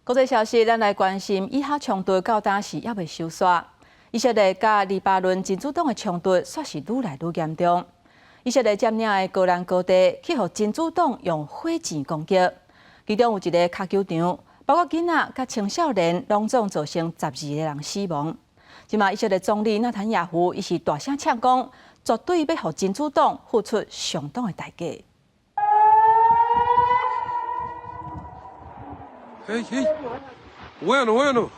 國際消息，咱來關心以哈衝突到今時猶未收煞。以色列佮黎巴嫩真主黨的衝突，煞是愈來愈嚴重。以色列佔領的戈蘭高地，去予真主黨用火箭攻擊，其中有一个跤球場，包括囡仔佮青少年，攏總造成12個人死亡。這馬以色列總理納坦雅胡，伊是大聲嗆講，絕對欲予真主黨付出相當的代價。嘿嘿，وينه وينه？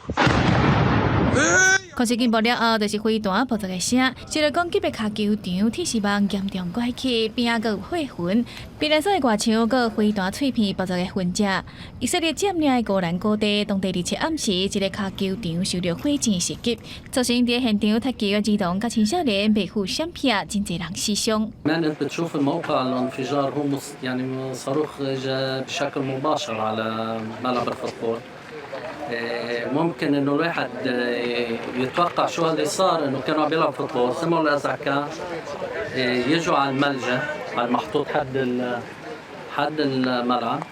空襲警報了後，就是飛彈爆炸的聲。受到攻擊的跤球場鐵絲網嚴重拐去，邊仔閣有火痕，避難所的外牆閣有飛彈碎片爆炸的痕跡。以色列佔領的戈蘭高地，當地27暗時，一个跤球場受著火箭襲擊，造成佇現場踢球的兒童佮青少年袂赴閃避，真濟人死傷。 أنت بتشوف الموقع الانفجار هو يعني صاروخ اجى بشكل مباشر على ملعب ال football. ممكن انه الواحد يتوقع شو اللي صار، انه كانوا عم بيلعبوا football، سمعوا الازعكة، يجوا على الملجا على المحطوط حد الملعب.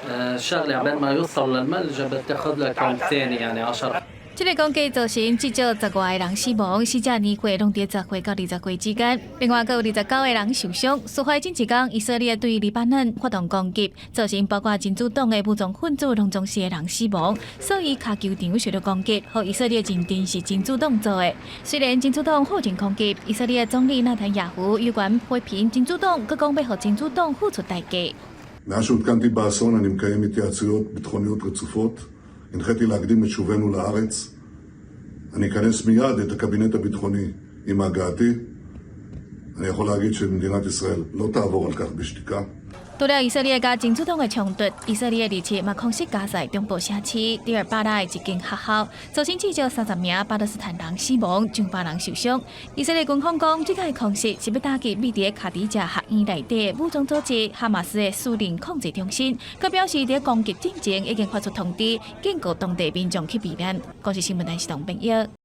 الشغله عبين ما يوصلوا للملجا بتاخذ لك كم ثانيه، يعني 10這个攻擊造成至少10外个人死亡，死者年歲攏佇10歲到20歲之間。另外，閣有29個人受傷。事發前一工，以色列對黎巴嫩發動攻擊，造成包括真主黨的武裝分子攏總四個人死亡。所以，跤球場受到攻擊，予以色列認定是真主黨做的。雖然真主黨否認攻擊，以色列總理納坦雅胡有權批評真主黨，閣講欲予真主黨付出代價。 מאז שעודכנתי באסון אני מקיים התייעצויות ביטחוניות רצופות. הנחיתי להקדים את שובנו לארץ. אני אכנס מיד את הקבינט הביטחוני עם הגעתי. אני יכול להגיד שמדינת ישראל לא תעבור על כך בשתיקה. 除了以色列佮真主黨的衝突，以色列27嘛空襲加薩中部城市迪爾巴拉的一間學校，造成至少30名巴勒斯坦人死亡，上百人受傷。以色列軍方講，這個空襲是欲打擊位佇卡迪亞學院內底武裝組織哈馬斯的私人控制中心，閣表示佇攻擊進前已經發出通知，警告當地民眾去避難。公視新聞台是董炳耀。